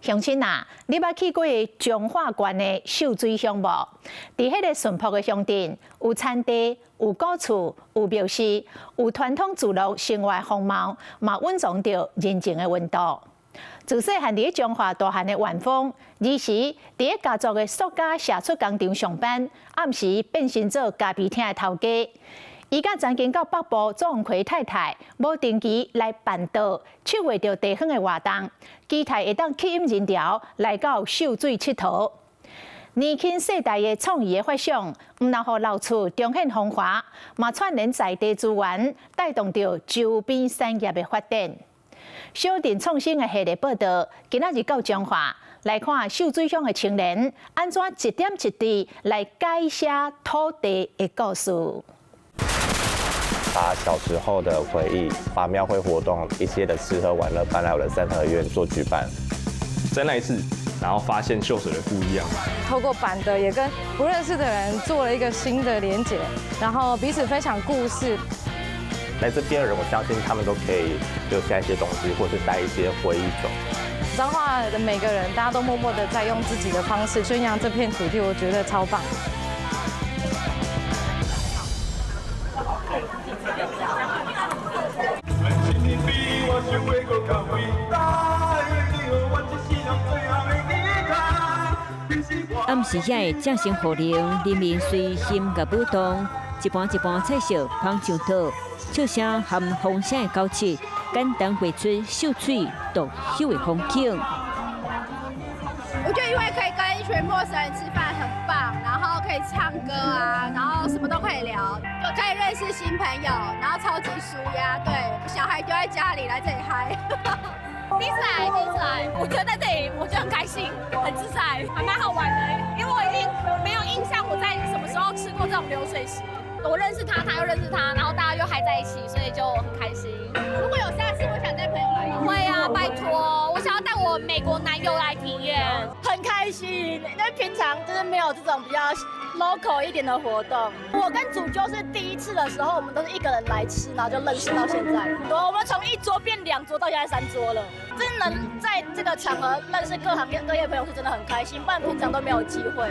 鄉親啊，你捌去過彰化縣的秀水鄉無？佇彼个淳樸的鄉鎮，有田地，有古厝，有廟寺，有傳統聚落生活風貌，嘛蘊藏著人情的溫度。自細漢佇咧彰化大漢的元豐，兒時佇咧家族的塑膠射出工廠上班，暗時變身做咖啡廳的頭家。伊佮曾經到北部祖宏奎太太無定期來辦桌，策劃著地方的活動，期待會當吸引人潮來到秀水𨑨迌。年輕世代的創意的發想，毋但予老厝重現風華，嘛串聯在地資源，帶動著周邊產業的發展。小鎮創新的系列報導，今仔日到彰化來看秀水鄉的青年，按怎一點一滴來改寫土地的故事。把小時候的回憶，把廟會活動一些的吃喝玩樂搬來我的三合院做舉辦。在那一次，然後發現秀水的不一樣。透過辦桌也跟不認識的人做了一個新的連結，然後彼此分享故事。來這邊的人，我相信他們都可以留下一些東西，或是帶一些回憶走。彰化的每個人，大家都默默的在用自己的方式宣揚這片土地，我覺得超棒。暗時遐的掌聲號令，人民隨心共舞動，一盤一盤菜色捧上桌，笑聲和風聲的交織，簡單繪出秀水獨有的風景。我覺得因為可以跟一群陌生人吃飯很棒，然後可以唱歌啊，然後什麼都可以聊，就可以認識新朋友，然後超級舒壓。對，小孩丟在家裡來這裡嗨。第一次來，第一次來，我覺得在這裡我就很開心，很自在，還蠻好玩的。因為我已經沒有印象我在什麼時候吃過這種流水席。我認識他，他又認識他，然後大家又嗨在一起，所以就很開心。如果有下次，我想帶朋友來。會啊，拜託，我想要帶我美國男友來體驗。很開心，因為平常就是沒有這種比較 local 一點的活動。我跟主就是第一次的時候，我們都是一個人來吃，然後就認識到現在。對，我們從一桌變兩桌，到現在三桌了。真能在這個場合認識各行各業朋友，是真的很開心，不然平常都沒有機會。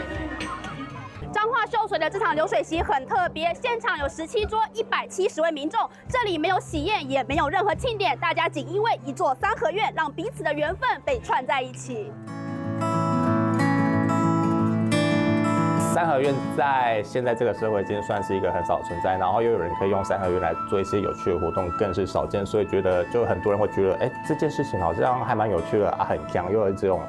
彰化秀水的這場流水席很特別，現場有17桌，170位民眾。這裡沒有喜宴，也沒有任何慶典，大家僅因為一座三合院，讓彼此的緣分被串在一起。三合院在現在這個社會已經算是一個很少存在，然後又有人可以用三合院來做一些有趣的活動，更是少見，所以覺得就很多人會覺得，哎，這件事情好像還蠻有趣的啊，很強，又有這種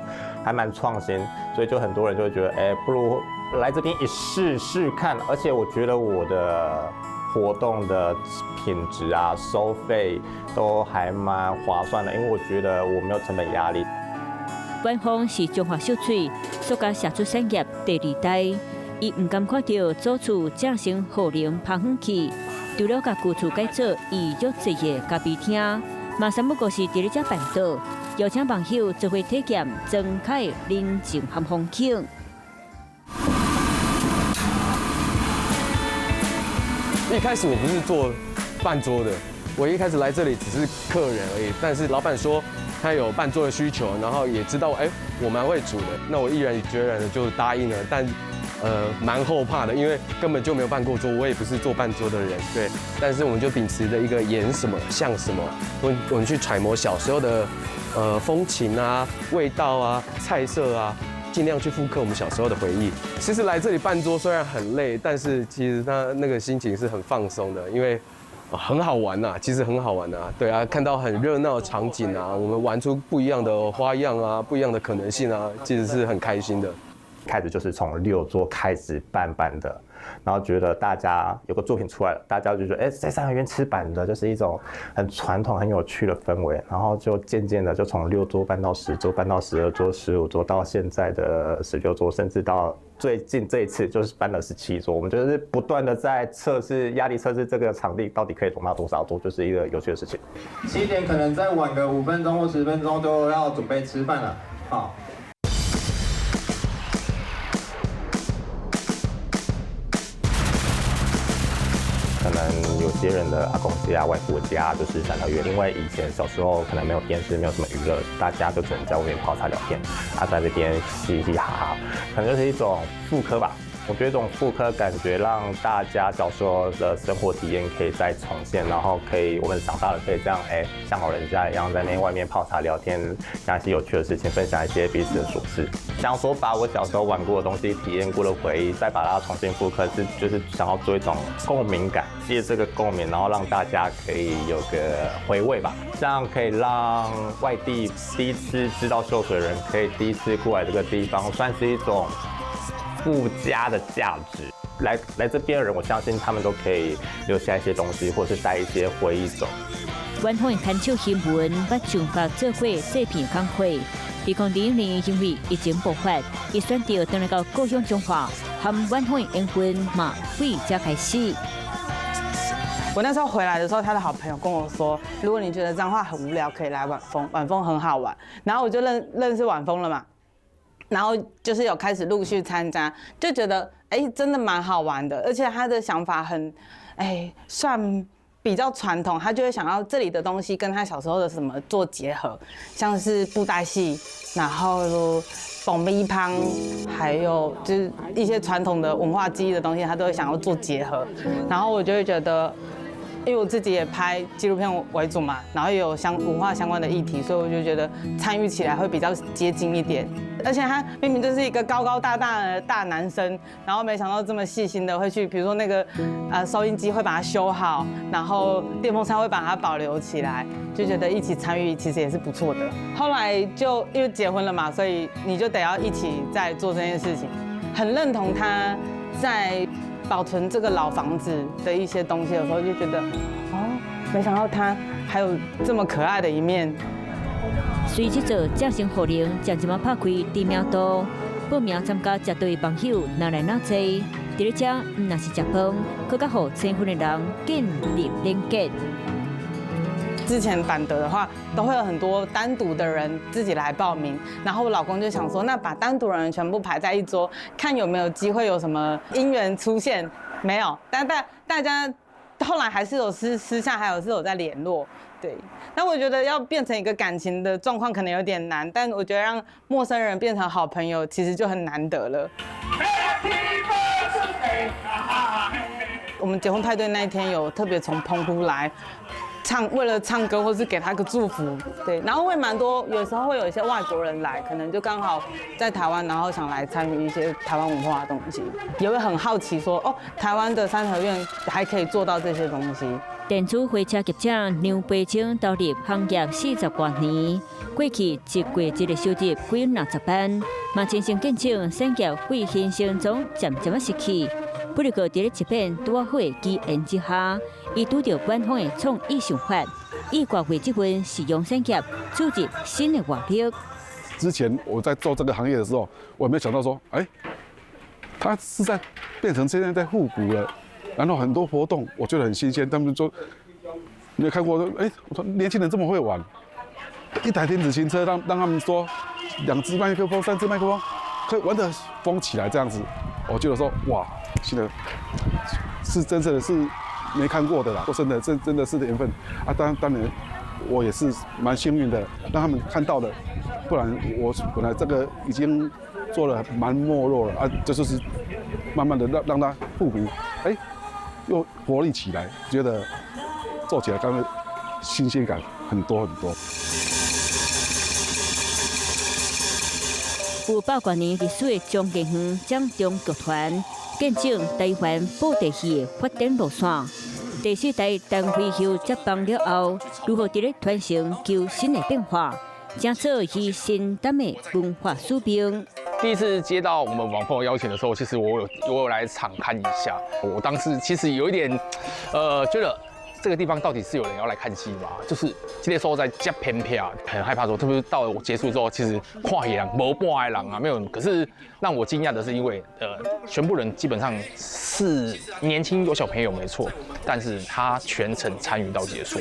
還蠻創新，所以就很多人就會覺得，哎，不如來這邊一試試看。而且我覺得我的活動的品質啊，收費都還蠻划算的，因為我覺得我沒有成本壓力。元豐是彰化秀水塑膠射出產業第二代，伊毋甘看著祖厝掌聲號鈴芳遠去，除了共舊厝改造預約坐的咖啡廳，嘛三不五時佇咧遮辦桌，邀請網友做伙體驗莊腳人情和風景。一開始我不是做辦桌的，我一開始來這裡只是客人而已。但是老闆說他有辦桌的需求，然後也知道哎，我蠻會煮的，那我毅然決然的就答應了。但蠻後怕的，因為根本就沒有辦過桌，我也不是做辦桌的人，對。但是我們就秉持着一個演什麼像什麼，我們去揣摩小時候的風情啊、味道啊、菜色啊。盡量去復刻我們小時候的回憶。其實來這裡辦桌雖然很累，但是其實他那個心情是很放鬆的，因為很好玩吶，其實很好玩吶。對啊，看到很熱鬧的場景啊，我們玩出不一樣的花樣啊，不一樣的可能性啊，其實是很開心的。開始就是從6桌開始辦辦的，然後覺得大家有個作品出來了，大家就覺得哎，在三合院吃辦桌就是一種很傳統、很有趣的氛圍，然後就漸漸的就從6桌辦到10桌，辦到12桌、15桌，到現在的16桌，甚至到最近這一次就是辦了17桌。我們就是不斷的在測試壓力測試這個場地到底可以容納多少桌，就是一個有趣的事情。7點可能再晚個5分鐘或10分鐘都要準備吃飯了，好。可能有些些人的阿公家、外婆家就是三合院，因为以前小时候可能没有电视，没有什么娱乐，大家就只能在外面泡茶聊天，啊，在这边嘻嘻哈哈，可能就是一种复刻吧。我觉得这种复刻感觉，让大家小时候的生活体验可以再重现，然后可以我们长大了可以这样，哎，像老人家一样在那外面泡茶聊天，讲一些有趣的事情，分享一些彼此的琐事。想说把我小时候玩过的东西、体验过的回忆，再把它重新复刻，是就是想要做一种共鸣感，借这个共鸣，然后让大家可以有个回味吧，这样可以让外地第一次知道秀水的人，可以第一次过来这个地方，算是一种附加的价值，来这边的人，我相信他们都可以留下一些东西，或是带一些回忆走。官方牵手新闻，捌上发做过这片工课。2021年因为疫情爆发，伊选择转来到故乡彰化，和晚风的缘分嘛为这开始。我那时候回来的时候，他的好朋友跟我说，如果你觉得彰化很无聊，可以来晚风，晚风很好玩。然后我就认识晚风了嘛。然后就是有开始陆续参加，就觉得哎，真的蛮好玩的，而且他的想法很，哎，算比较传统，他就会想要这里的东西跟他小时候的什么做结合，像是布袋戏，然后爆米香，还有就是一些传统的文化记忆的东西，他都会想要做结合。然后我就会觉得，因为我自己也拍纪录片为主嘛，然后也有文化相关的议题，所以我就觉得参与起来会比较接近一点。而且他明明就是一个高高大大的大男生，然后没想到这么细心的会去，比如说那个收音机会把它修好，然后电风扇会把它保留起来，就觉得一起参与其实也是不错的。后来就因为结婚了嘛，所以你就得要一起在做这件事情。很认同他在保存这个老房子的一些东西的时候，就觉得哦，没想到他还有这么可爱的一面。随这座正成互联渐渐仔拍开知名度，报名参加结对网友若来若济，伫咧遮毋但是食饭，阁较予青分的人建立连结。之前板德的话，都会有很多单独的人自己来报名，然后我老公就想说，那把单独人全部排在一桌，看有没有机会有什么姻缘出现。没有，但大家后来还是有私下还有是有在联络。对，那我觉得要变成一个感情的状况可能有点难，但我觉得让陌生人变成好朋友，其实就很难得了。我们结婚派对那一天，有特别从澎湖来唱，为了唱歌或是给他个祝福，对，然后会蛮多，有时候会有一些外国人来，可能就刚好在台湾，然后想来参与一些台湾文化的东西，也会很好奇说，哦，台湾的三合院还可以做到这些东西。电子货车业者梁培清投入行业40多年，过去一月一个收入几60万，嘛亲身见证产业为新生总渐渐仔失去。不过，伫咧一片拄好的机缘之下，伊拄著官方的创意想法，意外为这份实用产业注入新的活力。之前我在做这个行业的时候，我没想到说，哎，它是在变成现在在复古了。然后很多活动我觉得很新鲜，他们说，你有看过？哎，我说年轻人这么会玩，一台电子琴车让他们说，2支麦克风、3支麦克风，可以玩得疯起来这样子。我觉得说，哇，现在是真正的是没看过的啦，说真的，这真的是缘分啊！当然，我也是蛮幸运的，让他们看到的，不然我本来这个已经做了蛮没落了啊，这就是慢慢的让它复古，哎。又活力起来，觉得做起来刚刚新鲜感很多很多。有100多年历史的彰建园掌中剧团，见证台湾布袋戏的发展路线。第四代陈辉秀接棒了后，如何伫咧传承求新的变化，正做伊承担的文化使命。第一次接到我们网朋友邀请的时候，其实我有来场看一下。我当时其实有一点，觉得这个地方到底是有人要来看戏吗？就是这个时候在这偏僻，很害怕说，特别是到了我结束之后，其实看戏人无半个人啊，没有。可是让我惊讶的是，因为全部人基本上是年轻有小朋友没错，但是他全程参与到结束。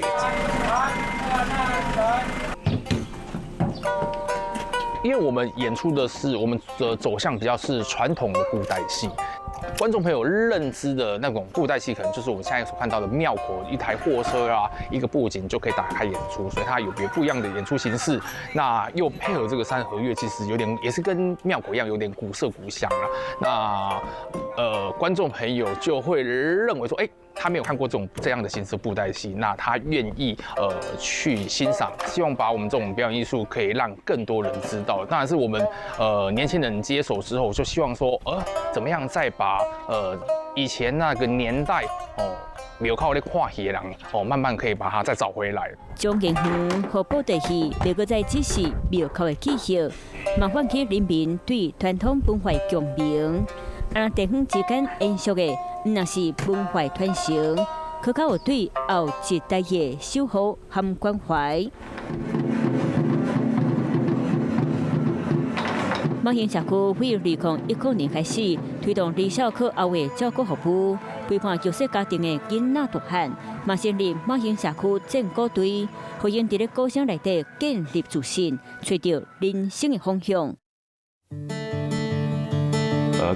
因为我们演出的是我们的走向比较是传统的布袋戏，观众朋友认知的那种布袋戏，可能就是我们现在所看到的庙口一台货车啊，一个布景就可以打开演出，所以它有别不一样的演出形式。那又配合这个三合院，其实有点也是跟庙口一样，有点古色古香啊。那观众朋友就会认为说，哎，他没有看过这种这样的形式布袋戏，那他愿意去欣赏，希望把我们这种表演艺术可以让更多人知道。当然是我们年轻人接手之后，就希望说，怎么样再把以前那个年代哦，庙口咧看戏的人哦，慢慢可以把它再找回来。将艺园予布袋戏，袂阁再只是庙口的记忆，嘛唤起人民对传统文化共鸣。啊，地方之间延续的，毋若是文化传承，阁较有对后一代的守护和关怀。马兴社区自2010年开始推动离孝靠后的照顾服务，陪伴弱势家庭的囡仔大汉，嘛成立马兴社区战鼓队，予𪜶佇咧鼓声内底建立自信，揣著人生的方向。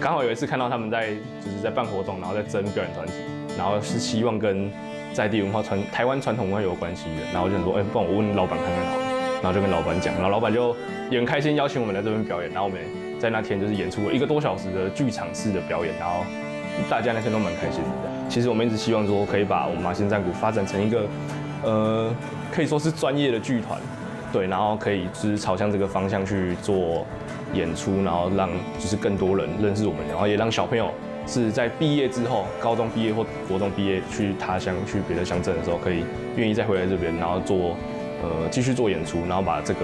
刚好有一次看到他们在就是在办活动，然后在征表演团体，然后是希望跟在地文化传台湾传统文化有关系的，然后我就想说，哎，不然我问老板看看好了，然后就跟老板讲，然后老板就也很开心邀请我们来这边表演，然后我们在那天就是演出了一个多小时的剧场式的表演，然后大家那天都蛮开心的。其实我们一直希望说可以把我们马兴战鼓发展成一个，可以说是专业的剧团，对，然后可以就是朝向这个方向去做演出，然后让就是更多人认识我们，然后也让小朋友是在毕业之后，高中毕业或国中毕业去他乡去别的乡镇的时候，可以愿意再回来这边，然后继续做演出，然后把这个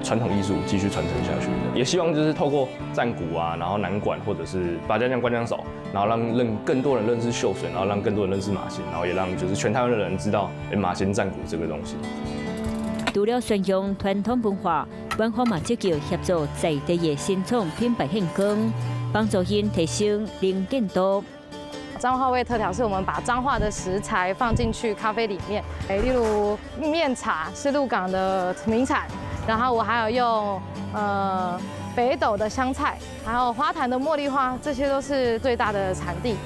传统艺术继续传承下去。也希望就是透过战鼓啊，然后南管或者是八家将、关将手，然后让更多人认识秀水，然后让更多人认识马兴，然后也让就是全台湾的人知道，哎，马兴战鼓这个东西。除了宣扬传统文化，晚风嘛积极协助在地的新创品牌献光，帮助𪜶提升能见度。彰化味特调是我们把彰化的食材放进去咖啡里面，哎，例如面茶是鹿港的名产，然后我还有用北斗的香菜，还有花坛的茉莉花，这些都是最大的产地。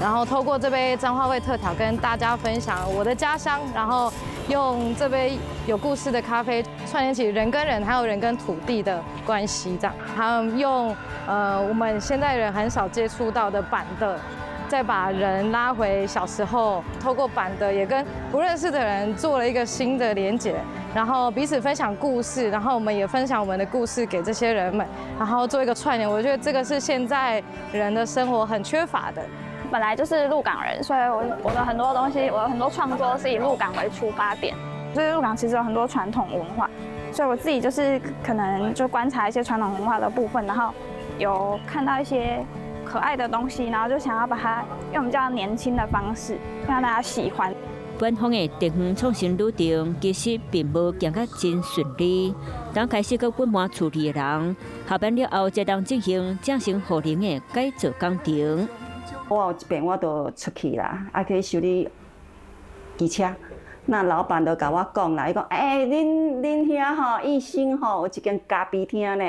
然后透过这杯彰化味特调跟大家分享我的家乡，然后用这杯有故事的咖啡串联起人跟人还有人跟土地的关系，这样。还有用我们现代人很少接触到的板凳，再把人拉回小时候，透过板凳也跟不认识的人做了一个新的连结，然后彼此分享故事，然后我们也分享我们的故事给这些人们，然后做一个串联。我觉得这个是现在人的生活很缺乏的。本来就是鹿港人，所以我的很多东西，我的很多创作是以鹿港为出发点。就是鹿港其实有很多传统文化，所以我自己就是可能就观察一些传统文化的部分，然后有看到一些可爱的东西，然后就想要把它用比较年轻的方式让大家喜欢。官方的地方创生旅程其实并无行甲真顺利。当开始阁不满厝里的人，下班了后才当进行正成护林的改造工程。我有一遍我就出去啦，啊去修理机车，那老板就共我讲啦，伊讲，欸，恁遐吼，义兴吼有一间咖啡厅呢。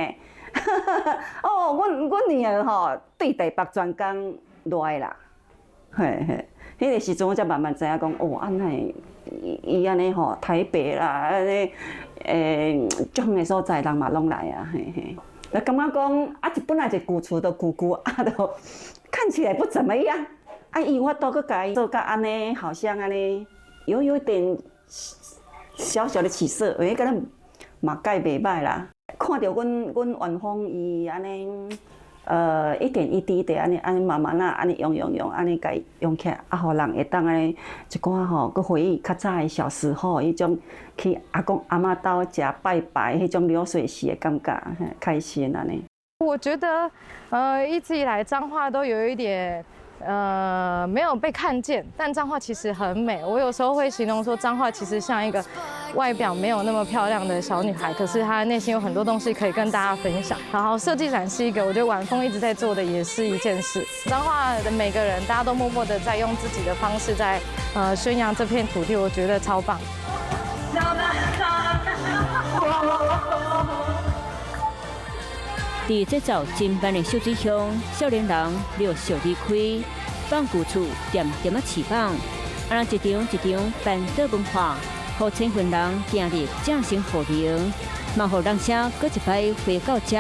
哦，阮女儿吼对台北专工来啦，嘿嘿，彼个时阵我才慢慢知影讲，哦，按呢伊按呢吼，台北啦，按呢，足远的所在人嘛拢来啊，嘿嘿。就感觉讲，啊，本来一旧厝都旧旧，啊，都看起来不怎么样，啊，伊有法度阁共伊做甲按呢，好像按呢，有点小小的起色，我感觉嘛盖袂䆀啦。看著阮元丰伊按呢，一点一滴的按呢按呢慢慢啊，按呢用用用，按呢共伊用起来，啊，予人会当按呢一寡吼，阁回忆较早的小时候，彼种去阿公阿嬷兜食拜拜，彼种流水席的感觉，开心按呢。我觉得，一直以来彰化都有一点，没有被看见，但彰化其实很美。我有时候会形容说，彰化其实像一个外表没有那么漂亮的小女孩，可是她内心有很多东西可以跟大家分享。然后设计展是一个，我觉得晚风一直在做的也是一件事。彰化的每个人，大家都默默的在用自己的方式在，宣扬这片土地，我觉得超棒。佇這座真棒的秀水鄉，少年人陸續離開，放舊厝恬恬仔飼放，按呢一場一場辦桌文化，予千份人行入正成河流，嘛予人聲閣一擺回到遮，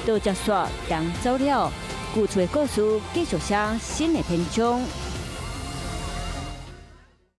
倒食煞人走了，舊厝的故事繼續寫新的篇章。